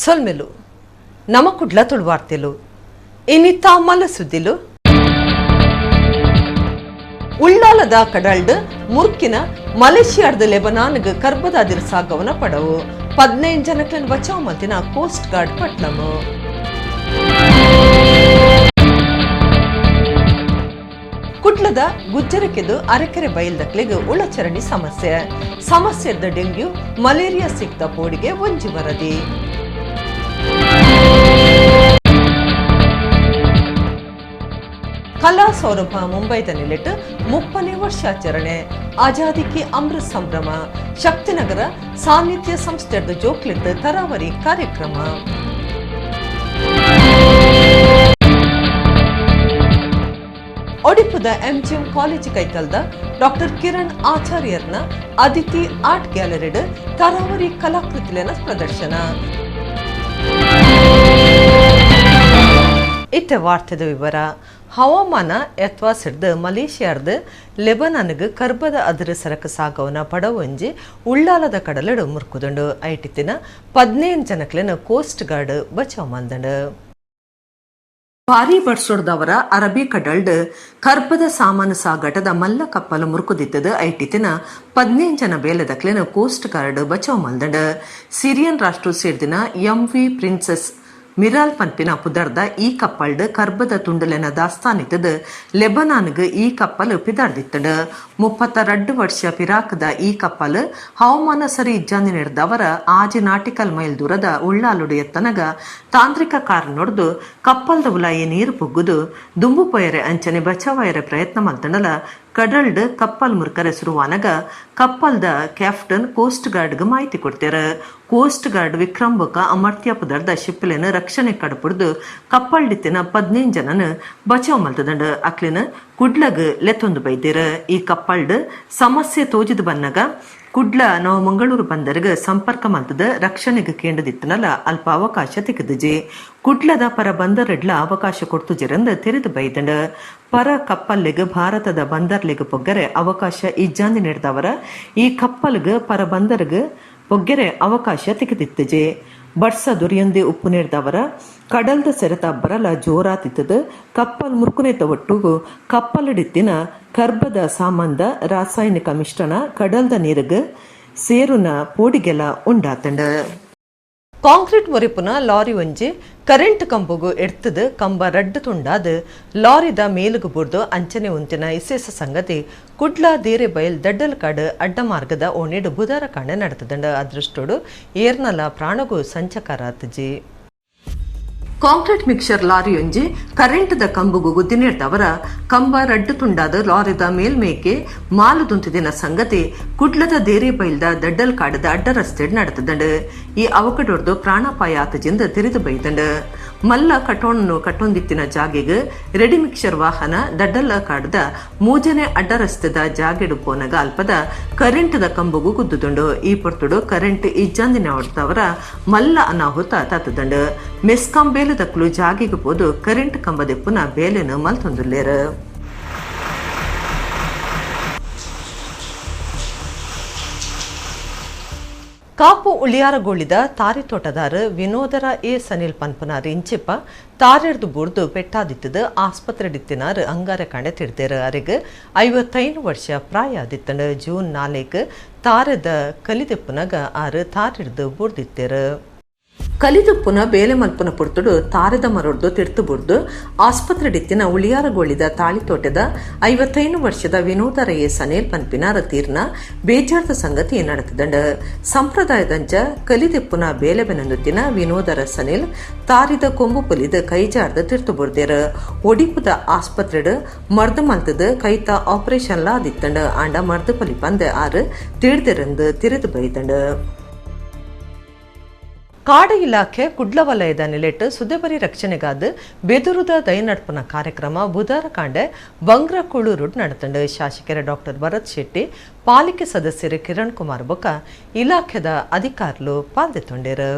ಸೊಲ್ಮೆಲು ನಮ ಕುಡ್ಲ ತುಳುವಾರ್ತೆಲು ಇನಿತ ಮಲ್ಲ ಸುದ್ದಿಲು. ಉಳ್ಳಾಲದ ಕಡಲ್ಡ್ ಮುರ್ಕಿನ ಮಲೇಷಿಯಾದ ಲೆಬನಾನ್ಗ್ ಕರ್ಬದ ಸಾಗವನ ಪಡವು. 15 ಜನಕ್ಲೆನ್ ಬಚಾವ್ ಮಲ್ತಿನ ಕೋಸ್ಟ್ ಗಾರ್ಡ್ ಪಟ್ಲಮು. ಕುಡ್ಲದ ಗುಜ್ಜರಕೆದು ಅರೆಕೆರೆ ಬೈಲ್ದಕ್ಲೆಗ್ ಉಳಚರಣಿ ಸಮಸ್ಯೆ. ಸಮಸ್ಯೆದ ಡೆಂಗ್ಯೂ, ಮಲೇರಿಯಾ ಸಿಕ್ತ ಪೋಡಿಗೆ ಒಂಜಿ ವರದಿ. ಕಲಾ ಸೌರಭ ಮುಂಬೈದ ನಿಲೆಟ್ 30ನೇ ವರ್ಷಾಚರಣೆ. ಆಜಾದಿ ಕಿ ಅಮೃತ್ ಸಂಭ್ರಮ. ಶಕ್ತಿನಗರ ಸಾನ್ನಿಧ್ಯ ಸಂಸ್ಥೆದ ಜೋಕ್ಲಿದ್ದು ತರಾವರಿ ಕಾರ್ಯಕ್ರಮ. ಒಡಿಪುದ ಎಂಜಿಎಂ ಕಾಲೇಜ್ ಕೈತಲ್ದ ಡಾಕ್ಟರ್ ಕಿರಣ್ ಆಚಾರ್ಯರ್ನ ಅದಿತಿ ಆರ್ಟ್ ಗ್ಯಾಲರಿಡ್ ತರಾವರಿ ಕಲಾಕೃತಿಲೆನ ಪ್ರದರ್ಶನ. ಇತ್ತೆ ವಾರ್ತೆದ ವಿವರ. ಹವಾಮಾನ ಎತ್ವಾಸಿಡ್ದು ಮಲೇಷಿಯಾರ್ದು ಲೆಬನಾನ್ಗ್ ಕರ್ಬದ ಅದಿರು ಸರಕು ಸಾಗವನ ಪಡವೊಂಜಿ ಉಳ್ಳಾಲದ ಕಡಲಡು ಮುರ್ಕುದುಂಡು. ಐಟಿತ್ತಿನ 15 ಜನಕ್ಲೆನ ಕೋಸ್ಟ್ ಗಾರ್ಡ್ ಬಚಾವ್ ಮಲ್ದಂಡು. ಭಾರೀ ಬರ್ಸೊಡ್ದವರ ಅರಬ್ಬಿ ಕಡಲ್ಡ್ ಕರ್ಬದ ಸಾಮಾನು ಸಾಗಾಟದ ಮಲ್ಲ ಕಪ್ಪಲು ಮುರುಕುದಿತ್ತದು. ಐಟಿತ್ತಿನ 15 ಜನ ಬೇಲೆದಕ್ಲೆನ ಕೋಸ್ಟ್ ಗಾರ್ಡ್ ಬಚಾವ್ ಮಲ್ದಂಡು. ಸಿರಿಯನ್ ರಾಷ್ಟ್ರ ಸೇರ್ದಿನ ಎಂವಿ ಪ್ರಿನ್ಸೆಸ್ ಮಿರಾಲ್ ಪನ್ಪಿನ ಪುದರ್ದ ಈ ಕಪ್ಪಲ್ಡ್ ಕರ್ಬದ ತುಂಡುಲೆನ ದಾಸ್ತಾನಿತ್ತದು. ಲೆಬನಾನ್ಗ್ ಈ ಕಪ್ಪಲ್ ಪಿದಾಡ್ದಿತ್ತಂಡು. 32 ವರ್ಷ ಪಿರಾಕದ ಈ ಕಪ್ಪಲ್ ಹವಾಮಾನ ಸರಿ ಇಜ್ಜಾಂದಿ ನೆಡ್ದವರ 6 ನಾಟಿಕಲ್ ಮೈಲ್ ದೂರದ ಉಳ್ಳಾಲುಡು ಎತ್ತನಗ ತಾಂತ್ರಿಕ ಕಾರಣೊಡ್ದು ಕಪ್ಪಲ್ದ ಉಲಾಯಿ ನೀರು ಪೊಗ್ಗುದು ದುಂಬು ಪೋಯರೆ ಅಂಚನೆ ಬಚಾವಾಯರೆ ಪ್ರಯತ್ನ ಮಲ್ತಂಡಲ ಕಡಲ್ಡ್ ಕಪ್ಪಲ್ ಮುರ್ಕರೆ ಸುರುವಾನಗ ಕಪ್ಪಲ್ದ ಕ್ಯಾಪ್ಟನ್ ಕೋಸ್ಟ್ ಗಾರ್ಡ್ಗ್ ಮಾಹಿತಿ ಕೊಡ್ತೇರ. ಕೋಸ್ಟ್ ಗಾರ್ಡ್ ವಿಕ್ರಮ್ ಬೊಕ ಅಮರ್ತ್ಯ ಪುದರ್ದ ಶಿಪ್ಪಲೆನ್ ರಕ್ಷಣೆ ಕಡಪುಡ್ದು ಕಪ್ಪಲ್ಡಿತ್ತಿನ 15 ಜನನ್ ಬಚಾವ್ ಮಲ್ತದಂಡ್. ಅಕ್ಲೆನ್ ಕುಡ್ಲಗ್ ಲೆತ್ತೊಂದು ಬೈದೇರ್. ಈ ಕಪ್ಪಲ್ಡ್ ಸಮಸ್ಯೆ ತೋಜಿದ್ ಬನ್ನಗ ಕುಡ್ಲ ನವ ಮಂಗಳೂರು ಬಂದರ್ಗ್ ಸಂಪರ್ಕ ಮಲ್ತದ ರಕ್ಷಣೆಗ್ ಕೇಂದ್ರದಿತ್ತನಲ ಅಲ್ಪ ಅವಕಾಶ ತಿಕ್ಕುದುಜಿ. ಕುಡ್ಲದ ಪರ ಬಂದರ್ಡ್ಲ ಅವಕಾಶ ಕೊಡ್ತುಜಿರಂದ್ ತೆರೆದು ಬೈದಂಡ್. ಪರ ಕಪ್ಪಲ್ಲೆಗ್ ಭಾರತದ ಬಂದರ್ಲೆಗ್ ಪೊಗ್ಗರೆ ಅವಕಾಶ ಇಜ್ಜಾಂದಿ ನೆಡ್ದವರ ಈ ಕಪ್ಪಲ್ಗ್ ಪರ ಬಂದರ್ಗ್ ಪೊಗ್ಗೆರೆ ಅವಕಾಶ ತಿಕ್ಕುದಿತ್ತುಜಿ. ಬರ್ಸ ದೊರಿಯೊಂದೇ ಉಪ್ಪು ನೆಡ್ದವರ ಕಡಲ್ದ ಸೆರೆತ ಬರಲ ಜೋರಾತಿತ್ತದು. ಕಪ್ಪಲ್ ಮುರ್ಕುನೆತ ಒಟ್ಟುಗು ಕಪ್ಪಲಡಿತ್ತಿನ ಕರ್ಬದ ಸಾಮಾನ್ದ ರಾಸಾಯನಿಕ ಮಿಶ್ರಣ ಕಡಲ್ದ ನೀರುಗ್ ಸೇರುನ ಪೋಡಿಗೆಲ ಉಂಡಾತಂಡ್. ಕಾಂಕ್ರೀಟ್ ಮುರಿಪುನ ಲಾರಿ ಒಂಜಿ ಕರೆಂಟ್ ಕಂಬುಗು ಎಡ್ತದು ಕಂಬ ರಡ್ಡು ತುಂಡಾದ್ ಲಾರಿದ ಮೇಲುಗು ಬುಡ್ದು ಅಂಚನೆ ಉಂತಿನ ಇಸೇಸ ಸಂಗತಿ ಕುಡ್ಲ ದೇರೆ ಬಯಲ್ ದಡ್ಡಲ್ಕಾಡು ಅಡ್ಡಮಾರ್ಗದ ಓಣಿಡ್ ಬುಧಾರ ಕಾಣೆ ನಡೆತದಂಡ. ಅದೃಷ್ಟೋಡು ಏರ್ನಲ ಪ್ರಾಣಗು ಸಂಚಕಾರಾತಜಿ. ಕಾಂಕ್ರೀಟ್ ಮಿಕ್ಸರ್ ಲಾರಿಯೊಂಜಿ ಕರೆಂಟ್ದ ಕಂಬುಗು ಗುದ್ದಿನೇರ್ದವರ ಕಂಬ ರಡ್ಡು ತುಂಡಾದ ಲಾರಿದ ಮೇಲ್ಮೇಕೆ ಮಾಲು ದುಂತಿದಿನ ಸಂಗತಿ ಕುಡ್ಲದ ದೇರೆ ಬೈಲ್ದ ದಡ್ಡಲ್ ಕಾಡದ ಅಡ್ಡ ರಸ್ತೆ ನಡೆತದಂಡು. ಈ ಅವಕಡೊರ್ದು ಪ್ರಾಣಾಪಾಯ ಆತಜಿಂದ ತಿರಿದು ಬೈದಂಡು. ಮಲ್ಲ ಕಟೋಣನು ಕಟ್ಟೊಂದಿತ್ತಿನ ಜಾಗೆಗ್ ರೆಡಿ ಮಿಕ್ಸರ್ ವಾಹನ ದಡ್ಡಲ್ಲ ಕಾಡದ ಮೂಜನೆ ಅಡ್ಡ ರಸ್ತೆದ ಜಾಗೆಡು ಪೋನಗ ಅಲ್ಪದ ಕರೆಂಟ್ದ ಕಂಬುಗು ಗುದ್ದುದುಂಡು. ಈ ಪೊರ್ತುಡು ಕರೆಂಟ್ ಇಜ್ಜಾಂದಿನ ಹೊಡ್ತವರ ಮಲ್ಲ ಅನಾಹುತ ತತ್ತದಂಡು. ಮೆಸ್ಕಾಂ ಬೇಲೆದಕ್ಲು ಜಾಗೆಗ್ ಪೋದು ಕರೆಂಟ್ ಕಂಬದೆಪ್ಪುನ ಬೇಲೆನು ಮಲ್ತೊಂದುಲ್ಲೇರು. ಕಾಪು ಉಳಿಯಾರಗೋಳಿದ ತಾರಿತೋಟದಾರ ವಿನೋದರ ಎ ಸನಿಲ್ ಪನ್ಪನಾರ್ ಇಂಚಿಪ್ಪ ತಾರೆರ್ದು ಬುಡ್ದು ಪೆಟ್ಟಾದಿತ್ತದು. ಆಸ್ಪತ್ರೆಡಿತ್ತಿನಾರ್ ಅಂಗಾರ ಕಂಡೆ ತಿಡ್ದೇರು. ಅರೆಗ್ 55 ವರ್ಷ ಪ್ರಾಯ ಆದಿತ್ತಂಡು. ಜೂನ್ 4 ತಾರೆದ ಕಲಿದೆಪ್ಪುನಗ ಆರು ತಾರೆರ್ದು ಬುಡ್ದಿತ್ತೇರು. ಕಲಿದಪ್ಪುನ ಬೇಲೆ ಮಲ್ಪುನ ಪೊರ್ತುಡು ತಾರೆದ ಮರೊಡ್ದು ತಿರ್ತು ಬುಡ್ದು ಆಸ್ಪತ್ರೆಡಿತ್ತಿನ ಉಳಿಯಾರಗೋಳಿದ ತಾಳಿತೋಟದ 55 ವರ್ಷದ ವಿನೋದ ರೇ ಸನೇಲ್ ಪನ್ಪಿನಾರ ತೀರ್ನ ಬೇಜಾರ್ದ ಸಂಗತಿ ನಡೆತದಂಡ. ಸಂಪ್ರದಾಯದಂಚ ಕಲಿದೆಪ್ಪುನ ಬೇಲೆ ಬೆನಂದುತ್ತಿನ ವಿನೋದರ ಸನೇಲ್ ತಾರಿದ ಕೊಂಬು ಪುಲಿದ ಕೈಜಾರ್ದ ತಿರ್ತು ಬುಡ್ದೇರ್. ಒಡಿಪುದ ಆಸ್ಪತ್ರೆಡ್ ಮರ್ದು ಮಲ್ತದ ಕೈತ ಆಪರೇಷನ್ ಲಾದಿತ್ತಂಡ. ಆಂಡ ಮರ್ದು ಪಲಿ ಪಂದೆ ಆರು ತೀರ್ದೆರಂದು ತಿರಿದು ಬೈದಂಡ. ಕಾಡು ಇಲಾಖೆ ಕುಡ್ಲ ವಲಯದ ನಿಲೆಟ್ ಸುದೆಬರಿ ರಕ್ಷಣೆಗಾದ ಬೆದುರುದ ದೈನಡ್ಪುನ ಕಾರ್ಯಕ್ರಮ ಬುಧಾರ ಕಾಂಡೆ ಬಂಗ್ರಕೂಳೂರು ನಡೆತಂಡು. ಶಾಸಕರ ಡಾಕ್ಟರ್ ಭರತ್ ಶೆಟ್ಟಿ, ಪಾಲಿಕೆ ಸದಸ್ಯರು ಕಿರಣ್ ಕುಮಾರ್ ಬೊಕ್ಕ ಇಲಾಖೆದ ಅಧಿಕಾರಿಲು ಪಾಲ್ದೆತ್ತೊಂಡೇರು.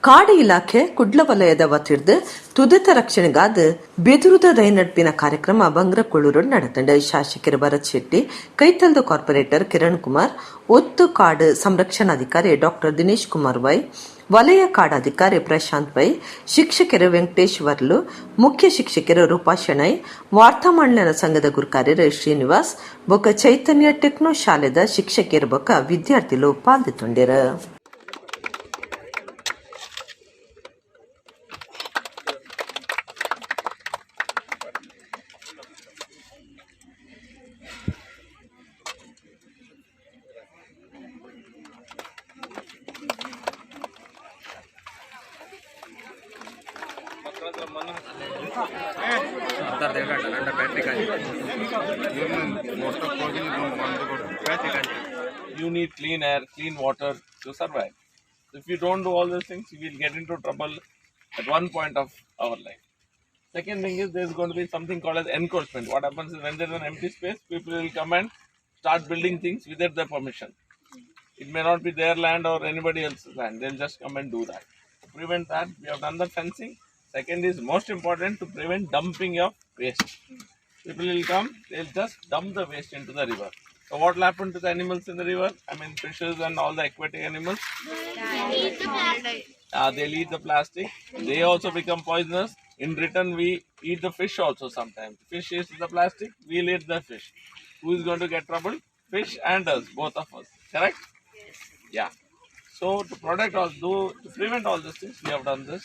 ಕಾಡು ಇಲಾಖೆ ಕುಡ್ಲ ವಲಯದ ವತಿರ್ದು ತುದಿತ ರಕ್ಷಣೆಗಾದ ಬೆದುರುದ ದೈನಡ್ಪಿನ ಕಾರ್ಯಕ್ರಮ ಬಂಗ್ರಕೊಳ್ಳೂರು ನಡೆತಂಡು. ಶಾಸಕರು ಭರತ್ ಶೆಟ್ಟಿ, ಕೈತಲ್ದ ಕಾರ್ಪೊರೇಟರ್ ಕಿರಣ್ ಕುಮಾರ್, ಒತ್ತು ಕಾಡು ಸಂರಕ್ಷಣಾಧಿಕಾರಿ ಡಾಕ್ಟರ್ ದಿನೇಶ್ ಕುಮಾರ್ ವೈ, ವಲಯ ಕಾಡಾಧಿಕಾರಿ ಪ್ರಶಾಂತ್ ವೈ, ಶಿಕ್ಷಕರು ವೆಂಕಟೇಶ್ ವರ್ಲು, ಮುಖ್ಯ ಶಿಕ್ಷಕರು ರೂಪಾ ಶೆಣೈ, ವಾರ್ತಾ ಮಂಡಲನ ಸಂಘದ ಗುರುಕಾರ್ಯರು ಶ್ರೀನಿವಾಸ್ ಬೊಕ್ಕ ಚೈತನ್ಯ ಟೆಕ್ನೋ ಶಾಲೆದ ಶಿಕ್ಷಕಿಯರು ಬೊಕ್ಕ ವಿದ್ಯಾರ್ಥಿಲು ಪಾಲ್ದಿತ್ತುಂಡಿರು. You need clean air, clean water to survive. If you don't do all those things, you will get into trouble at one point of our life. Second thing is, there's going to be something called as encroachment. What happens is, when there's an empty space, people will come and start building things without their permission. It may not be their land or anybody else's land. They'll just come and do that. To prevent that, we have done the fencing. Second is most important, to prevent dumping of waste. People will come, they'll just dump the waste into the river. So what will happen to the animals in the river? I mean, fishes and all the aquatic animals. They'll eat the plastic. They also become poisonous. In return, we eat the fish also sometimes. Fish eats the plastic, we'll eat the fish. Who is going to get trouble? Fish and us, both of us. Correct? Yes. Yeah. So to protect all, to prevent all these things, we have done this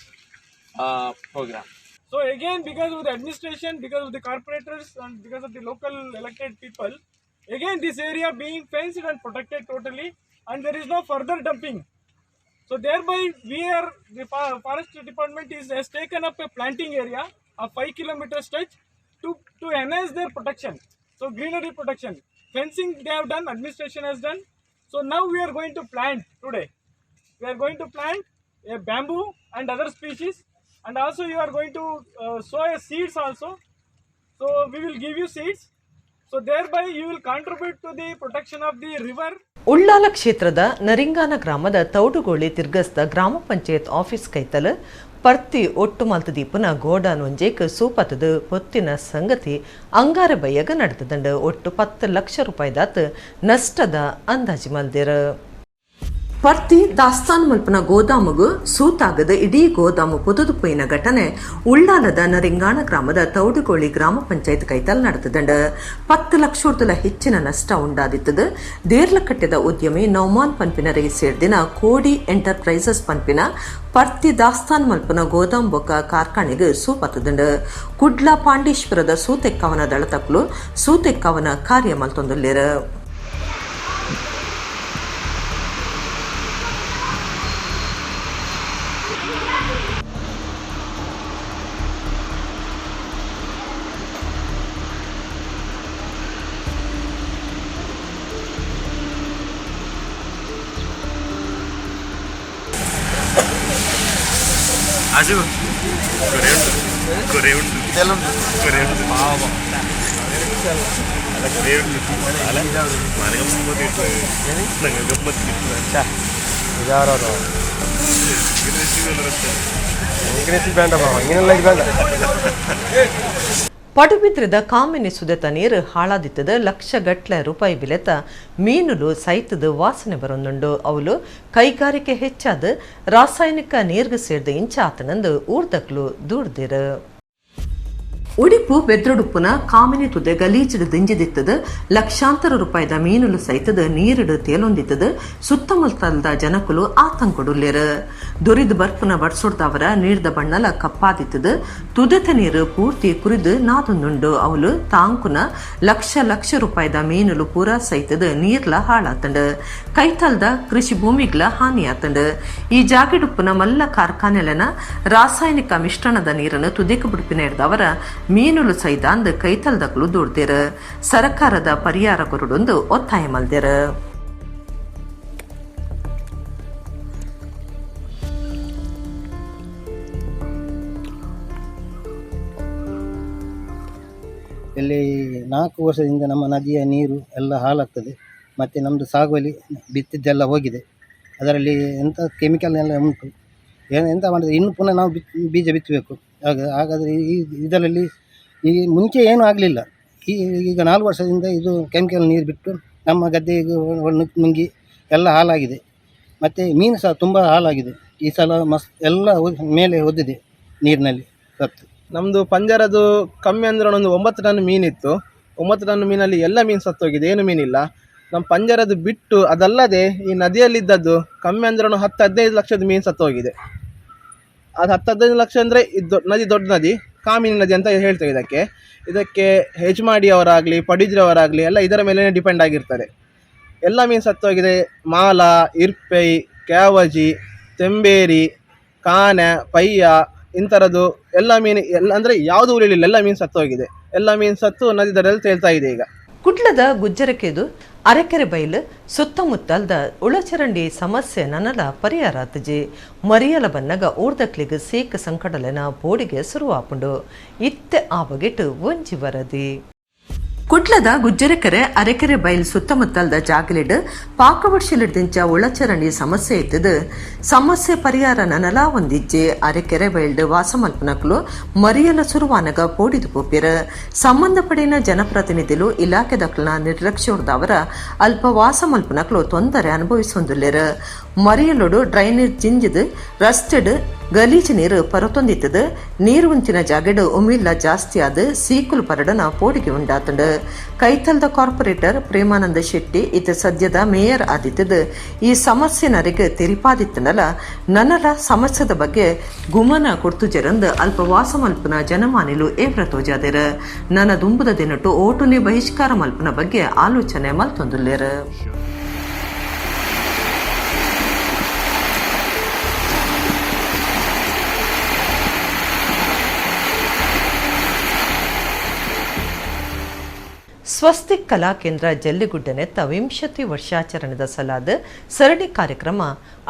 program. So again, because of the administration, because of the corporators and because of the local elected people, again this area being fenced and protected totally, and there is no further dumping. So thereby we are, the forest department has taken up a planting area of 5 kilometer stretch to enhance their protection. So greenery protection, fencing they have done, administration has done. So now we are going to plant today. We are going to plant a bamboo and other species, and also you are going to sow a seeds also. So we will give you seeds. So thereby you will contribute to the protection of the river. Ullal ಕ್ಷೇತ್ರದ ನರಿಂಗಾನ ಗ್ರಾಮದ ತೌಡುಗೋಳಿ ತಿರ್ಗಸ್ದ ಗ್ರಾಮ panchayat office ಕೈತಲ್ ಪರ್ತಿ ಒಟ್ಟು ಮಲ್ತ ದೀಪನ ಗೋಡಾನ್ ಒಂಜೇಕ್ ಸೂಪತದ ಪೊತ್ತಿನ ಸಂಗತಿ ಅಂಗಾರ ಬಯ್ಯಗ ನಡೆತದಂಡು. ಒಟ್ಟು 10 ಲಕ್ಷ ರೂಪಾಯಿದಾತ್ ನಷ್ಟದ ಅಂದಾಜು ಮಲ್ದಿರ. ಪರ್ತಿ ದಾಸ್ತಾನು ಮಲ್ಪನ ಗೋದಾಮುಗು ಸೂತಾಗದ ಇಡೀ ಗೋದಾಮು ಪೊದದು ಪೋಯಿನ ಘಟನೆ ಉಳ್ಳಾಲದ ನರಿಂಗಾಣ ಗ್ರಾಮದ ತೌಡುಗೋಳಿ ಗ್ರಾಮ ಪಂಚಾಯತ್ ಕೈತಲ್ ನಡೆತದಂಡ. 10 ಲಕ್ಷ ಹೆಚ್ಚಿನ ನಷ್ಟ ಉಂಡಾದಿತ್ತದು. ದೇರ್ಲಕಟ್ಟೆದ ಉದ್ಯಮಿ ನೌಮಾನ್ ಪನ್ಪಿನರಿಗೆ ಸೇರ್ದಿನ ಕೋಡಿ ಎಂಟರ್ಪ್ರೈಸಸ್ ಪನ್ಪಿನ ಪರ್ತಿ ದಾಸ್ತಾನ್ ಮಲ್ಪನ ಗೋದಾಮ್ ಬೊಕ್ಕ ಕಾರ್ಖಾನೆಗೆ ಸೂಪತ್ತದಂಡ. ಕುಡ್ಲ ಪಾಂಡೇಶ್ವರದ ಸೂತೆಕ್ಕವನ ದಳತಕ್ಲು ಸೂತೆಕ್ಕವನ ಕಾರ್ಯ ಮಲ್ತೊಂದುಲ್ಲೇರ. ಪಡುಬಿದ್ರದ ಕಾಮಿನಿ ಸುದೆತ ನೀರು ಹಾಳಾದಿತ್ತದ. ಲಕ್ಷಗಟ್ಲೆ ರೂಪಾಯಿ ಬಿಲೆತ ಮೀನುಲು ಸೈತದ ವಾಸನೆ ಬರೊಂದುಂಡು. ಅವಲು ಕೈಗಾರಿಕೆ ಹೆಚ್ಚಾದ ರಾಸಾಯನಿಕ ನೀರ್ಗೆ ಸೇರ್ದ ಇಂಚಾತನಂದು ಊರ್ದಕ್ಲು ದೂರ್ದಿರು. ಉಡಿಪು ಬೆದ್ರಡುಪ್ಪುನ ಕಾಮಿನಿ ತುದೆ ಗಲೀಜಿಡು ದಿಂಜಿದಿತ್ತದ. ಲಕ್ಷಾಂತರ ರೂಪಾಯಿದ ಮೀನುಲು ಸೈತದ ನೀರಿಡು ತೇಲೊಂದಿತ್ತದ. ಸುತ್ತಮುತ್ತಲದ ಜನಕುಲು ಆತಂಕೊಡುಲ್ಲೇರು. ದೊರಿದು ಬರ್ಪುನ ಬಡ್ಸೊಡ್ದವರ ನೀರ್ದ ಬಣ್ಣಲ ಕಪ್ಪಾದಿತ್ತದ. ತುದೆತ ನೀರು ಪೂರ್ತಿ ಕುರಿದು ನಾದೊಂದುಂಡು. ಅವಲು ತಾಂಕುನ ಲಕ್ಷ ಲಕ್ಷ ರೂಪಾಯಿದ ಮೀನುಲು ಪೂರಾ ಸೈತದ ನೀರ್ಲ ಹಾಳಾತಂಡು. ಕೈತಲ್ದ ಕೃಷಿ ಭೂಮಿಗ್ಲ ಹಾನಿಯಾತಂಡು. ಈ ಜಾಗೆಡುಪ್ಪುನ ಮಲ್ಲ ಕಾರ್ಖಾನೆಲನ ರಾಸಾಯನಿಕ ಮಿಶ್ರಣದ ನೀರನ್ನು ತುದಿಕು ಬಿಡುಪಿನ ಹಿಡ್ದವರ ಮೀನುಲು ಸೈದಾಂದ್ ಕೈತಲ್ದಕ್ಲು ದುಡ್ದಿರ. ಸರಕಾರದ ಪರಿಹಾರ ಕೊರಡೊಂದು ಒತ್ತಾಯ ಮಲ್ದಿರ. ಇಲ್ಲಿ 4 ವರ್ಷದಿಂದ ನಮ್ಮ ನದಿಯ ನೀರು ಎಲ್ಲ ಹಾಳಾಗ್ತದೆ. ಮತ್ತು ನಮ್ಮದು ಸಾಗುವಳಿ ಬಿತ್ತಿದ್ದೆಲ್ಲ ಹೋಗಿದೆ. ಅದರಲ್ಲಿ ಎಂಥ ಕೆಮಿಕಲ್ ಎಲ್ಲ ಉಂಟು. ಏನು ಎಂತ ಮಾಡಿದ್ರೆ ಇನ್ನು ಪುನಃ ನಾವು ಬೀಜ ಬಿತ್ತಬೇಕು. ಹಾಗಾದರೆ ಈ ಇದರಲ್ಲಿ ಈ ಮುಂಚೆ ಏನೂ ಆಗಲಿಲ್ಲ. ಈಗ 4 ವರ್ಷದಿಂದ ಇದು ಕೆಮಿಕಲ್ ನೀರು ಬಿಟ್ಟು ನಮ್ಮ ಗದ್ದೆಗೆ ನುಂಗಿ ಎಲ್ಲ ಹಾಳಾಗಿದೆ. ಮತ್ತು ಮೀನು ಸಹ ತುಂಬ ಹಾಳಾಗಿದೆ. ಈ ಸಲ ಎಲ್ಲ ಮೇಲೆ ಒದ್ದಿದೆ ನೀರಿನಲ್ಲಿ ಸತ್ತು. ನಮ್ಮದು ಪಂಜರದು ಕಮ್ಮಿ ಅಂದರೆ ಒಂದು 9 ಟನ್ ಮೀನಿತ್ತು. 9 ಟನ್ ಮೀನಲ್ಲಿ ಎಲ್ಲ ಮೀನು ಸತ್ತೋಗಿದೆ, ಏನು ಮೀನಿಲ್ಲ. ನಮ್ಮ ಪಂಜರದು ಬಿಟ್ಟು ಅದಲ್ಲದೆ ಈ ನದಿಯಲ್ಲಿದ್ದದ್ದು ಕಮ್ಮಿ ಅಂದ್ರೆ 10-15 ಲಕ್ಷದ ಮೀನು ಸತ್ತೋಗಿದೆ. ಅದು 10-15 ಲಕ್ಷ ಅಂದರೆ ಇದು ನದಿ ದೊಡ್ಡ ನದಿ, ಕಾಮಿನಿ ನದಿ ಅಂತ ಹೇಳ್ತೇವೆ ಇದಕ್ಕೆ. ಇದಕ್ಕೆ ಹೆಜ್ಮಾಡಿಯವರಾಗಲಿ ಪಡಿದ್ರವರಾಗಲಿ ಎಲ್ಲ ಇದರ ಮೇಲೇ ಡಿಪೆಂಡ್ ಆಗಿರ್ತಾರೆ. ಎಲ್ಲ ಮೀನು ಸತ್ತೋಗಿದೆ. ಮಾಲ, ಇರ್ಪೈ, ಕ್ಯಾವಜಿ, ತೆಂಬೇರಿ, ಕಾನೆ, ಪಯ್ಯ ಇಂಥರದ್ದು ಎಲ್ಲ ಮೀನು ಎಲ್ಲ ಅಂದರೆ ಯಾವುದು ಉಳಿಲಿಲ್ಲ, ಎಲ್ಲ ಮೀನು ಸತ್ತೋಗಿದೆ. ಎಲ್ಲ ಮೀನು ಸತ್ತು ನದಿ ದಡದಲ್ಲಿ ತೇಲ್ತಾ ಇದೆ ಈಗ. ಕುಡ್ಲದ ಗುಜ್ಜರಕೆದು ಅರೆಕೆರೆ ಬೈಲು ಸುತ್ತಮುತ್ತಲ್ದ ಉಳಚರಂಡಿ ಸಮಸ್ಯೆ ನನಲ ಪರಿಹಾರ ಆತಜಿ. ಮರಿಯಲ ಬನ್ನಗ ಊರ್ದಕ್ಲಿಗ್ ಸೀಕ್ ಸಂಕಟಲೆನ ಬೋಡಿಗೆ ಶುರುವಾಪುಂಡು. ಇತ್ತೆ ಆ ಬಗೆಟ್ ಒಂಜಿ ವರದಿ. ಕುಡ್ಲದ ಗುಜ್ಜರಕೆರೆ ಅರೆಕೆರೆ ಬೈಲ್ ಸುತ್ತಮುತ್ತಲ್ದ ಜಾಗಲಿಡ್ ಪಾಕವರ್ಷಲಿಡ್ದಿಂಚ ಉಳಚರಂಡಿ ಸಮಸ್ಯೆ ಇತ್ತದು. ಸಮಸ್ಯೆ ಪರಿಹಾರ ನನಲಾ ಒಂದಿಜ್ಜೆ. ಅರೆಕೆರೆ ಬೈಲ್ಡ್ ವಾಸಮಲ್ಪನಕ್ಲು ಮರಿಯಲ ಸುರುವಾನಗ ಪೋಡಿದು ಪೋಪಿರ. ಸಂಬಂಧಪಡಿನ ಜನಪ್ರತಿನಿಧಿಲು ಇಲಾಖೆ ದಕ್ಲನ ನಿರ್ಲಕ್ಷ್ಯದವರ ಅಲ್ಪ ವಾಸಮಲ್ಪನಕ್ಲು ತೊಂದರೆ ಅನುಭವಿಸೊಂದುಲ್ಲೆರ್. ಮರಿಯಲೊಡು ಡ್ರೈನೇಜ್ ಜಿಂಜಿದ್ ರಸ್ತೆಡ್ ಗಲೀಜು ನೀರು ಪರತೊಂದಿತ್ತದು. ನೀರು ಉಂಚಿನ ಜಾಗೆಡ್ ಉಮಿಲ್ಲ ಜಾಸ್ತಿ ಆದ ಸೀಕುಲು ಪರಡನ ಪೋಡಿಗೆ ಉಂಡಾತಂಡು. ಕೈತಲ್ದ ಕಾರ್ಪೊರೇಟರ್ ಪ್ರೇಮಾನಂದ ಶೆಟ್ಟಿ ಇತ ಸದ್ಯದ ಮೇಯರ್ ಆದಿತ್ತದು ಈ ಸಮಸ್ಯೆ ನರಿಗೆ ತೆರಿಪಾದಿತ್ತನಲ್ಲ ನನಲ ಸಮಸ್ಯೆದ ಬಗ್ಗೆ ಗುಮನ ಕೊಡ್ತು ಜರಂದು ಅಲ್ಪ ವಾಸಮಲ್ಪನ ಜನಮಾನಿಲು ಏವ್ರ ತೋಜಾದಿರ. ನನ್ನ ದುಂಬುದ ದಿನಟು ಓಟುನಿ ಬಹಿಷ್ಕಾರ ಮಲ್ಪನ ಬಗ್ಗೆ ಆಲೋಚನೆ ಮಲ್ತೊಂದುಲ್ಲೇರು. ಸ್ವಸ್ತಿಕ್ ಕಲಾ ಕೇಂದ್ರ ಜಲ್ಲಿಗುಡ್ಡ ನೆತ್ತ 20 ವರ್ಷಾಚರಣೆದ ಸಲಾದ ಸರಣಿ ಕಾರ್ಯಕ್ರಮ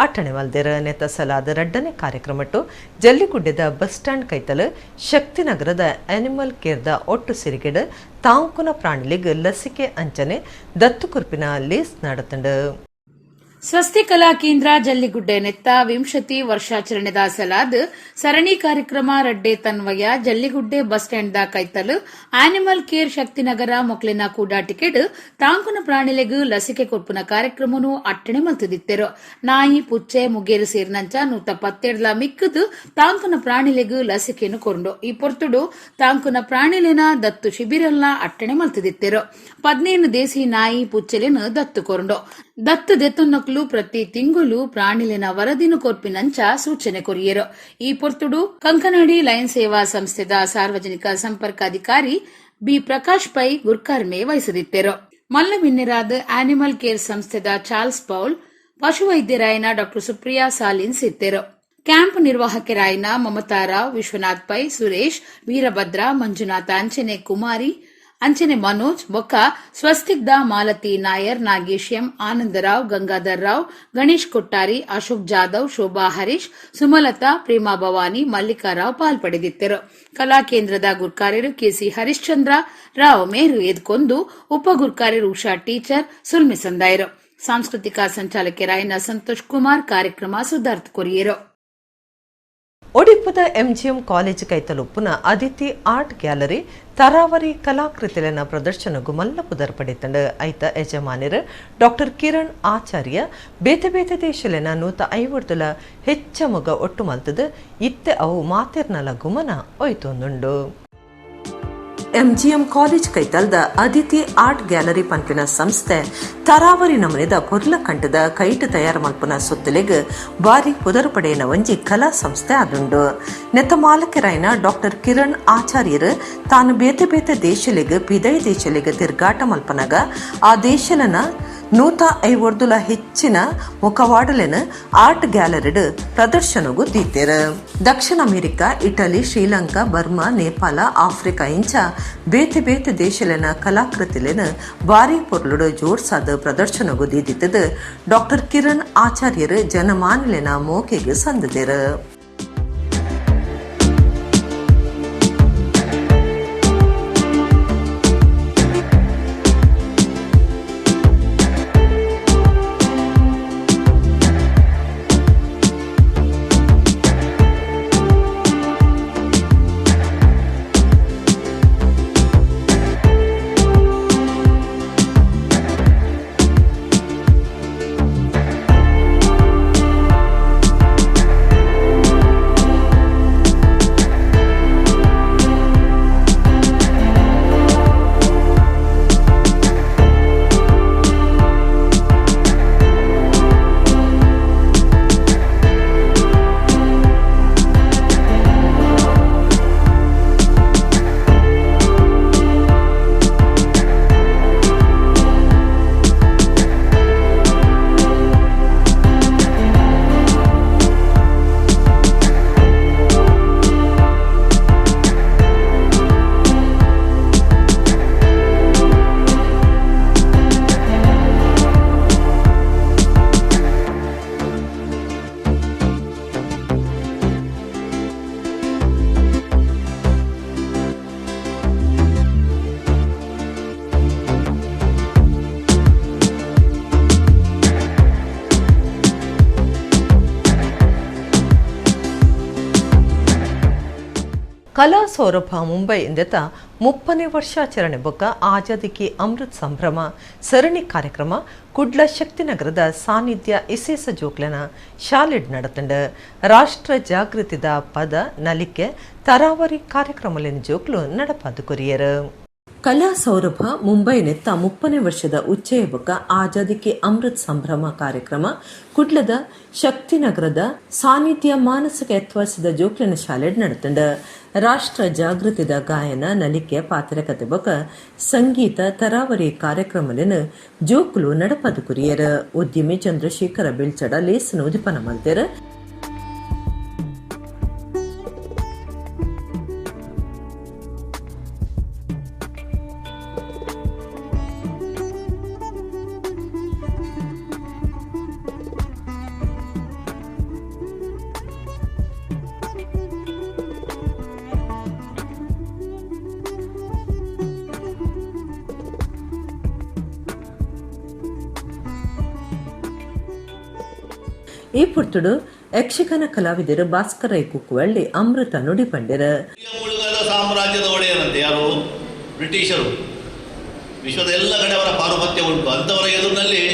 ಅಟ್ಟಣೆ ಮಲ್ದೆರ. ನೆತ್ತ ಸಲಾದ ರಡ್ಡನೆ ಕಾರ್ಯಕ್ರಮಟ್ಟು ಜಲ್ಲಿಗುಡ್ಡೆದ ಬಸ್ ಸ್ಟ್ಯಾಂಡ್ ಕೈತಲು ಶಕ್ತಿನಗರದ ಆನಿಮಲ್ ಕೇರ್ದ ಒಟ್ಟು ಸಿರಿಗೆಡ್ ತಾಂಕುನ ಪ್ರಾಣಿಲಿಗ್ ಲಸಿಕೆ ಅಂಚನೆ ದತ್ತು ಕುರ್ಪಿನ ಲೇಸ್ ನಡತಂಡು. ಸ್ವಸ್ತಿ ಕಲಾ ಕೇಂದ್ರ ಜಲ್ಲಿಗುಡ್ಡೆ ನೆತ್ತ 20 ವರ್ಷಾಚರಣೆದ ಸಲಾದ್ ಸರಣಿ ಕಾರ್ಯಕ್ರಮ ರಡ್ಡೆ ತನ್ವಯ ಜಲ್ಲಿಗುಡ್ಡೆ ಬಸ್ ಸ್ಟ್ಯಾಂಡ್ the ಕೈತಲು ಆನಿಮಲ್ ಕೇರ್ ಶಕ್ತಿನಗರ ಮೊಕ್ಲಿನ ಕೂಡಾ ಟಿಕೆಟ್ ತಾಂಕುನ ಪ್ರಾಣಿಲೆಗ್ ಲಸಿಕೆ ಕೊರ್ಪುನ ಕಾರ್ಯಕ್ರಮನು ಅಟ್ಟಣೆ ಮಲ್ತುದಿತ್ತೆರು. ನಾಯಿ ಪುಚ್ಚೆ ಮುಗೇರು ಸೇರಿನಂಚ 117 ಮಿಕ್ಕದು ತಾಂಕುನ ಪ್ರಾಣಿಲೆಗ್ ಲಸಿಕೆನು ಕೊರ್ಂಡು. ಈ ಪೊರ್ತುಡು ತಾಂಕುನ ಪ್ರಾಣಿಲೆನ ದತ್ತು ಶಿಬಿರಲ್ಲ ಅಟ್ಟಣೆ ಮಲ್ತುದಿತ್ತೆರು. 15 ದೇಸಿ ನಾಯಿ ಪುಚ್ಚೆಲೆನು ದತ್ತು ಕೊರ್ಂಡು. ದತ್ತು ದೆತ್ತೊನ್ನಕ್ಲು ಪ್ರತಿ ತಿಂಗಳು ಪ್ರಾಣಿಲಿನ ವರದಿನು ಕೊರ್ಪಿನಂಚ ಸೂಚನೆ ಕೊರಿಯರು. ಈ ಪೊರ್ತುಡು ಕಂಕನಾಡಿ ಲಯನ್ ಸೇವಾ ಸಂಸ್ಥೆದ ಸಾರ್ವಜನಿಕ ಸಂಪರ್ಕಾಧಿಕಾರಿ ಬಿ ಪ್ರಕಾಶ್ ಪೈ ಗುರ್ಕಾರ್ಮೆ ವಹಿಸದಿತ್ತೆರು. ಮಲ್ಲಮಿನ್ನಿರಾದ ಆನಿಮಲ್ ಕೇರ್ ಸಂಸ್ಥೆದ ಚಾರ್ಲ್ಸ್ ಪೌಲ್, ಪಶುವೈದ್ಯರಾಯನ ಡಾ ಸುಪ್ರಿಯಾ ಸಾಲಿನ್ ಸಿತ್ತೆರು. ಕ್ಯಾಂಪ್ ನಿರ್ವಾಹಕರಾಯನ ಮಮತಾ ರಾವ್, ವಿಶ್ವನಾಥ್ ಪೈ, ಸುರೇಶ್, ವೀರಭದ್ರ, ಮಂಜುನಾಥ, ಅಂಚನೆ ಕುಮಾರಿ, ಅಂಚನೆ ಮನೋಜ್ ಬೊಕ್ಕ, ಸ್ವಸ್ತಿಕ್ದ ಮಾಲತಿ ನಾಯರ್, ನಾಗೇಶ್ ಎಂ, ಆನಂದರಾವ್, ಗಂಗಾಧರ್ ರಾವ್, ಗಣೇಶ್ ಕೊಟ್ಟಾರಿ, ಅಶೋಕ್ ಜಾಧವ್, ಶೋಭಾ ಹರೀಶ್, ಸುಮಲತಾ, ಪ್ರೇಮಾ ಭವಾನಿ, ಮಲ್ಲಿಕಾರಾವ್ ಪಾಲ್ಪಡೆದಿದ್ದರು. ಕಲಾ ಕೇಂದ್ರದ ಗುರ್ಕಾರ್ಯರು ಕೆಸಿ ಹರಿಶ್ಚಂದ್ರ ರಾವ್ ಮೇರು ಎದ್ಕೊಂದು ಉಪ ಗುರ್ಕಾರ್ಯರು ಉಷಾ ಟೀಚರ್ ಸುಲ್ಮಿ ಸಂದಾಯರು. ಸಾಂಸ್ಕೃತಿಕ ಸಂಚಾಲಕರಾಯನ ಸಂತೋಷ್ ಕುಮಾರ್ ಕಾರ್ಯಕ್ರಮ ಸುಧಾರ್ಥ ಕೊರಿಯರು. ಒಡಿಪುದ ಎಂಜಿಎಂ ಕಾಲೇಜ್ ಕೈತಲುಪ್ಪುನ ಅದಿತಿ ಆರ್ಟ್ ಗ್ಯಾಲರಿ ತರಾವರಿ ಕಲಾಕೃತಿಲೆನ ಪ್ರದರ್ಶನಗು ಮಲ್ಲ ಪುದರ್ ಪಡೆತಂಡು. ಐತ ಯಜಮಾನಿರು ಡಾಕ್ಟರ್ ಕಿರಣ್ ಆಚಾರ್ಯ ಬೇತೆ ಬೇತೆ ದೇಶಲೆನ 150 ಹೆಚ್ಚ ಮೊಗ ಒಟ್ಟು ಮಲ್ತದು ಇತ್ತೆ ಅವು ಮಾತೆರ್ನಲ ಗುಮನ ಒಯ್ತೊಂದುಂಡು. ಎಂಜಿಎಂ ಕಾಲೇಜ್ ಕೈತಲ್ದ ಅದಿತಿ ಆರ್ಟ್ ಗ್ಯಾಲರಿ ಪನ್ಪಿನ ಸಂಸ್ಥೆ ತರಾವರಿ ನಮೂನೆದ ಪೊರ್ಲಕಂಠದ ಕೈಟ್ ತಯಾರು ಮಲ್ಪುನ ಸೊತ್ತುಲೆಗ್ ಬಾರಿ ಪುದರ್ ಪಡೆಯಿನ ಒಂಜಿ ಕಲಾ ಸಂಸ್ಥೆ ಆದುಂಡು. ನೆತ್ತ ಮಾಲಕರಾಯಿನ ಡಾಕ್ಟರ್ ಕಿರಣ್ ಆಚಾರ್ಯರು ತಾನು ಬೇತೆ ಬೇತೆ ದೇಶಲೆಗ್ ಪಿದೈ ದೇಶಲೆಗ್ ತಿರ್ಗಾಟ ಮಲ್ಪನಗ ಆ ದೇಶಲನ 150 ಹೆಚ್ಚಿನ ಮುಖವಾಡಲೆನ ಆರ್ಟ್ ಗ್ಯಾಲರಿಡ್ ಪ್ರದರ್ಶನಗೂ ದೀತೆರ್. ದಕ್ಷಿಣ America, Italy, Sri Lanka, Burma, Nepal, Africa ಇಂಚ ಬೇತೆ ಬೇತೆ ದೇಶಲೆನ ಕಲಾಕೃತಿಲೆನ ಬಾರಿ ಪೊರ್ಲುಡು ಜೋಡ್ಸಾದ ಪ್ರದರ್ಶನಗೂ ದೀದಿತ್ತದು ಡಾಕ್ಟರ್ ಕಿರಣ್ ಆಚಾರ್ಯರು ಜನಮಾನಲೆನ ಮೋಕೆಗೆ ಸಂದದೆರ್. ಕಲಾ ಸೌರಭ ಮುಂಬೈ ಇಂದೆತ 30ನೇ ವರ್ಷಾಚರಣೆ ಬೊಕ್ಕ ಆಜಾದಿ ಕಿ ಅಮೃತ್ ಸಂಭ್ರಮ ಸರಣಿ ಕಾರ್ಯಕ್ರಮ ಕುಡ್ಲ ಶಕ್ತಿನಗರದ ಸಾನ್ನಿಧ್ಯ ಇಸೇಸ ಜೋಕ್ಲೆನ ಶಾಲೆಡ್ ನಡತಂಡ್. ರಾಷ್ಟ್ರ ಜಾಗೃತಿದ ಪದ ನಲಿಕೆ ತರಾವರಿ ಕಾರ್ಯಕ್ರಮಲಿನ ಜೋಕ್ಲು ನಡಪಾದು ಕೊರಿಯರು. ಕಲಾ ಸೌರಭ ಮುಂಬೈ ನೆತ್ತ 30ನೇ ವರ್ಷದ ಉಚ್ಚಯ ಬೊಕ್ಕ ಆಜಾದಿ ಕಿ ಅಮೃತ್ ಸಂಭ್ರಮ ಕಾರ್ಯಕ್ರಮ ಕುಡ್ಲದ ಶಕ್ತಿನಗರದ ಸಾನ್ನಿಧ್ಯ ಮಾನಸಿಕ ಎತ್ವಾಸದ ಜೋಕ್ಲಿನ ಶಾಲೆಡ್ ನಡತಂಡ್. ರಾಷ್ಟ್ರ ಜಾಗೃತಿದ ಗಾಯನ ನಲಿಕೆ ಪಾತ್ರಕತೆ ಬೊಕ್ಕ ಸಂಗೀತ ತರಾವರಿ ಕಾರ್ಯಕ್ರಮಲಿನ ಜೋಕುಲು ನಡಪದು ಕುರಿಯರ್. ಉದ್ಯಮಿ ಚಂದ್ರಶೇಖರ ಬೆಳ್ಚಡ ಲೇಸನ ಉದಿಪನ ಮಲ್ತೆರ್. ಈ ಪುರ್ತುಡು ಯಕ್ಷಗಾನ ಕಲಾವಿದರು ಭಾಸ್ಕರ ಕುಕ್ಕುವಳ್ಳಿ ಅಮೃತ ನುಡಿ ಪಂಡೆರ. ಮುಳುಗಾದ ಸಾಮ್ರಾಜ್ಯದ ಒಡೆಯರಂತೆ ಯಾರು ಬ್ರಿಟಿಷರು, ವಿಶ್ವದ ಎಲ್ಲ ಕಡೆ ಅವರ ಪಾರುಪತ್ಯ ಉಂಟು. ಅಂಥವರ ಎದುರಿನಲ್ಲಿ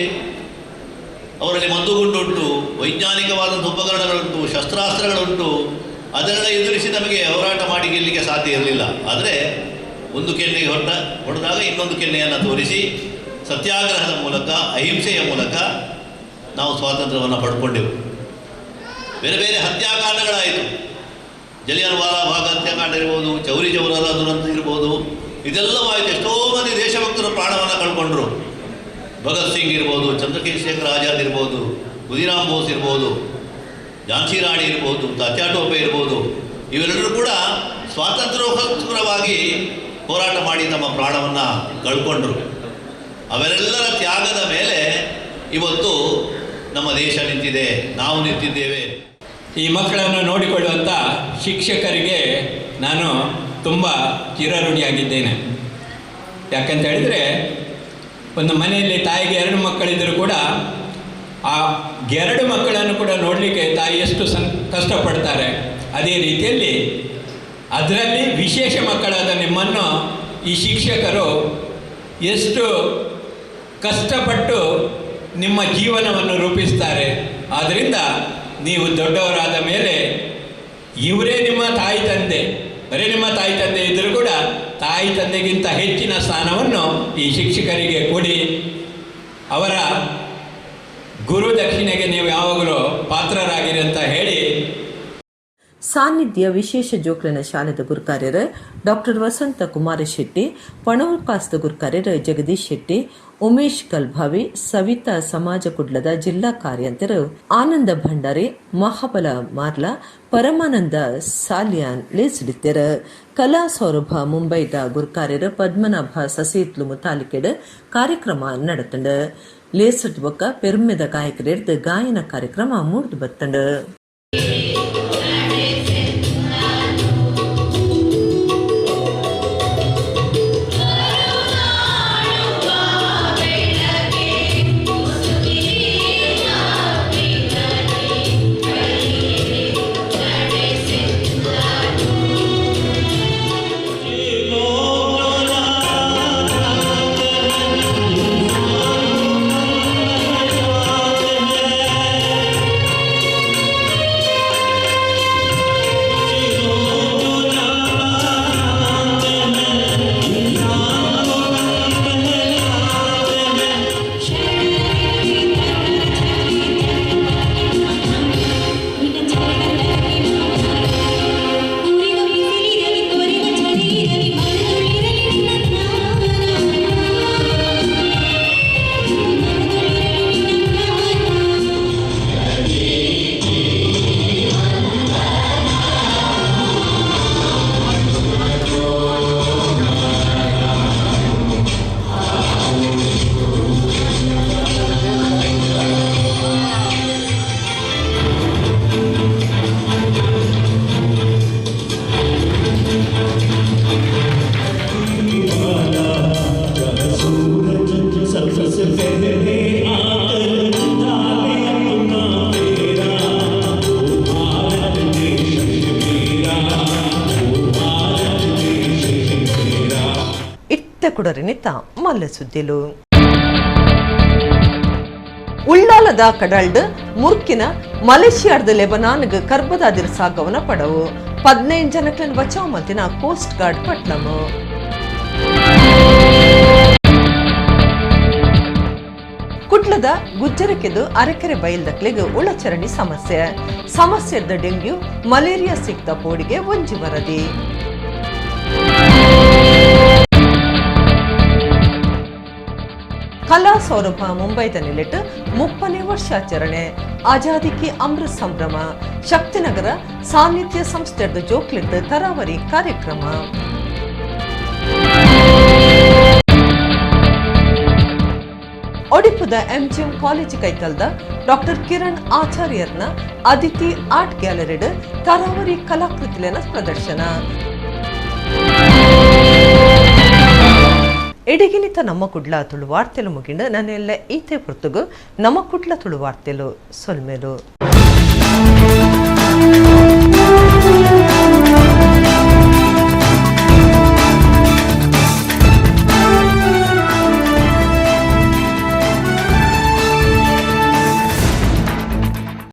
ಅವರಲ್ಲಿ ಮದ್ದುಗುಂಡುಂಟು, ವೈಜ್ಞಾನಿಕವಾದಂಥ ಉಪಕರಣಗಳುಂಟು, ಶಸ್ತ್ರಾಸ್ತ್ರಗಳುಂಟು. ಅದನ್ನೆಲ್ಲ ಎದುರಿಸಿ ನಮಗೆ ಹೋರಾಟ ಮಾಡಿ ಗೆಲ್ಲಲಿಕ್ಕೆ ಸಾಧ್ಯ ಇರಲಿಲ್ಲ. ಆದರೆ ಒಂದು ಕೆನ್ನೆಗೆ ಹೊಡೆದಾಗ ಇನ್ನೊಂದು ಕೆನ್ನೆಯನ್ನು ತೋರಿಸಿ ಸತ್ಯಾಗ್ರಹದ ಮೂಲಕ, ಅಹಿಂಸೆಯ ಮೂಲಕ ನಾವು ಸ್ವಾತಂತ್ರ್ಯವನ್ನು ಪಡ್ಕೊಂಡೆವು. ಬೇರೆ ಬೇರೆ ಹತ್ಯಾಕಾಂಡಗಳಾಯಿತು. ಜಲಿಯನ್ ವಾಲಾಬಾಗ್ ಹತ್ಯಾಕಾಂಡ ಇರ್ಬೋದು, ಚೌರಿ ಚೌರಾದ ದುರಂತ ಇರ್ಬೋದು, ಇದೆಲ್ಲವೂ ಆಯಿತು. ಎಷ್ಟೋ ಮಂದಿ ದೇಶಭಕ್ತರು ಪ್ರಾಣವನ್ನು ಕಳ್ಕೊಂಡ್ರು. ಭಗತ್ ಸಿಂಗ್ ಇರ್ಬೋದು, ಚಂದ್ರಶೇಖರ್ ಆಜಾದ್ ಇರ್ಬೋದು, ಖುದಿರಾಮ್ ಬೋಸ್ ಇರ್ಬೋದು, ಝಾನ್ಸಿ ರಾಣಿ ಇರ್ಬೋದು, ತಾತ್ಯಾ ಟೋಪೆ ಇರ್ಬೋದು, ಇವೆಲ್ಲರೂ ಕೂಡ ಸ್ವಾತಂತ್ರ್ಯಕ್ಕೋಸ್ಕರವಾಗಿ ಹೋರಾಟ ಮಾಡಿ ತಮ್ಮ ಪ್ರಾಣವನ್ನು ಕಳ್ಕೊಂಡ್ರು. ಅವರೆಲ್ಲರ ತ್ಯಾಗದ ಮೇಲೆ ಇವತ್ತು ನಮ್ಮ ದೇಶ ನಿಂತಿದೆ, ನಾವು ನಿಂತಿದ್ದೇವೆ. ಈ ಮಕ್ಕಳನ್ನು ನೋಡಿಕೊಳ್ಳುವಂಥ ಶಿಕ್ಷಕರಿಗೆ ನಾನು ತುಂಬ ಚಿರಋಣಿಯಾಗಿದ್ದೇನೆ. ಯಾಕಂತ ಹೇಳಿದರೆ, ಒಂದು ಮನೆಯಲ್ಲಿ ತಾಯಿಗೆ 2 ಮಕ್ಕಳಿದ್ದರೂ ಕೂಡ ಆ 2 ಮಕ್ಕಳನ್ನು ಕೂಡ ನೋಡಲಿಕ್ಕೆ ತಾಯಿ ಎಷ್ಟು ಕಷ್ಟಪಡ್ತಾರೆ. ಅದೇ ರೀತಿಯಲ್ಲಿ ಅದರಲ್ಲಿ ವಿಶೇಷ ಮಕ್ಕಳಾದ ನಿಮ್ಮನ್ನು ಈ ಶಿಕ್ಷಕರು ಎಷ್ಟು ಕಷ್ಟಪಟ್ಟು ನಿಮ್ಮ ಜೀವನವನ್ನು ರೂಪಿಸ್ತಾರೆ. ಆದ್ದರಿಂದ ನೀವು ದೊಡ್ಡವರಾದ ಮೇಲೆ ಇವರೇ ನಿಮ್ಮ ತಾಯಿ ತಂದೆ, ಬರೀ ನಿಮ್ಮ ತಾಯಿ ತಂದೆ ಇದ್ದರೂ ಕೂಡ ತಾಯಿ ತಂದೆಗಿಂತ ಹೆಚ್ಚಿನ ಸ್ಥಾನವನ್ನು ಈ ಶಿಕ್ಷಕರಿಗೆ ಕೊಡಿ. ಅವರ ಗುರು ದಕ್ಷಿಣೆಗೆ ನೀವು ಯಾವಾಗಲೂ ಪಾತ್ರರಾಗಿರಿ ಅಂತ ಹೇಳಿ. ಸಾನ್ನಿಧ್ಯ ವಿಶೇಷ ಜೋಕ್ಲಿನ ಶಾಲೆದ ಗುರುಕಾರ್ಯರು ಡಾಕ್ಟರ್ ವಸಂತ ಕುಮಾರ ಶೆಟ್ಟಿ, ಪಣವರ್ಕಾಸ್ದ ಗುರುಕಾರ್ಯರು ಜಗದೀಶ್ ಶೆಟ್ಟಿ, ಉಮೇಶ್ ಕಲ್ಭಾವಿ, ಸವಿತಾ ಸಮಾಜ ಕುಡ್ಲದ ಜಿಲ್ಲಾ ಕಾರ್ಯಂತರು ಆನಂದ ಭಂಡಾರಿ, ಮಹಾಬಲ ಮಾರ್ಲಾ, ಪರಮಾನಂದ ಸಾಲಿಯಾನ್ ಲೇಸಿಡಿತ್ತೆರ್. ಕಲಾ ಸೌರಭ ಮುಂಬೈದ ಗುರುಕಾರ್ಯರು ಪದ್ಮನಾಭ ಸಸೇತ್ಲು ಮುತಾಲಿಕೆಡ್ ಕಾರ್ಯಕ್ರಮ ನಡತಂಡ್. ಲೇಸಡ್ ಬೊಕ್ಕ ಪೆರ್ಮೆದ ಗಾಯಕರಿರ್ದ್ ಗಾಯನ ಕಾರ್ಯಕ್ರಮ ಮೂಡ್ದು ಬತ್ತಂಡ್. ಇತ್ತೆ ಕುಡರಿನಿತ್ತ ಮಲ್ಲೆ ಸುದ್ದಿಲು. ಉಳ್ಳಾಲದ ಕಡಲ್ಡ್ ಮುರ್ಕಿನ ಮಲೇಷಿಯಾದ ಲೆಬನಾನ್ಗ್ ಕರ್ಬದಾದಿರ್ ಸಾಗವನ ಪಡವು. 15 ಜನಕ್ಲೆನ್ ಬಚಾವ್ ಮಲ್ತಿನ ಕೋಸ್ಟ್ ಗಾರ್ಡ್ ಪಟ್ಲಮು. ಕುಡ್ಲದ ಗುಜ್ಜರಕೆದು ಅರೆಕೆರೆ ಬೈಲ್ದಕ್ಲೆಗ್ ಉಳಚರಣಿ ಸಮಸ್ಯೆ. ಸಮಸ್ಯೆದ ಡೆಂಗ್ಯೂ ಮಲೇರಿಯಾ ಸಿಕ್ತ ಪೋಡಿಗೆ ಒಂಜಿ ವರದಿ. ಕಲಾ ಸೌರಭ ಮುಂಬೈದ ನಿಲೆಟ್ 30ನೇ ವರ್ಷಾಚರಣೆ. ಆಜಾದಿ ಕಿ ಅಮೃತ್ ಸಂಭ್ರಮ. ಶಕ್ತಿನಗರ ಸಾನ್ನಿಧ್ಯ ಸಂಸ್ಥೆದ ಜೋಕ್ಲಿಡ್ದು ತರಾವರಿ ಕಾರ್ಯಕ್ರಮ. ಒಡಿಪುದ ಎಂಜಿಎಂ ಕಾಲೇಜ್ ಕೈತಲ್ದ ಡಾಕ್ಟರ್ ಕಿರಣ್ ಆಚಾರ್ಯರ್ನ ಅದಿತಿ ಆರ್ಟ್ ಗ್ಯಾಲರಿಡ್ ತರಾವರಿ ಕಲಾಕೃತಿಲೆನ ಪ್ರದರ್ಶನ. ಎಡಿಗಿನಿತ ನಮ್ಮ ಕುಡ್ಲ ತುಳು ವಾರ್ತೆಲು ಮುಗಿಂಡು. ನನ್ನೆಲ್ಲ ಈತೆ ಪುರ್ತುಗು ನಮ್ಮ ಕುಡ್ಲ ತುಳು ವಾರ್ತೆಲು. ಸೊಲ್ಮೆಲು.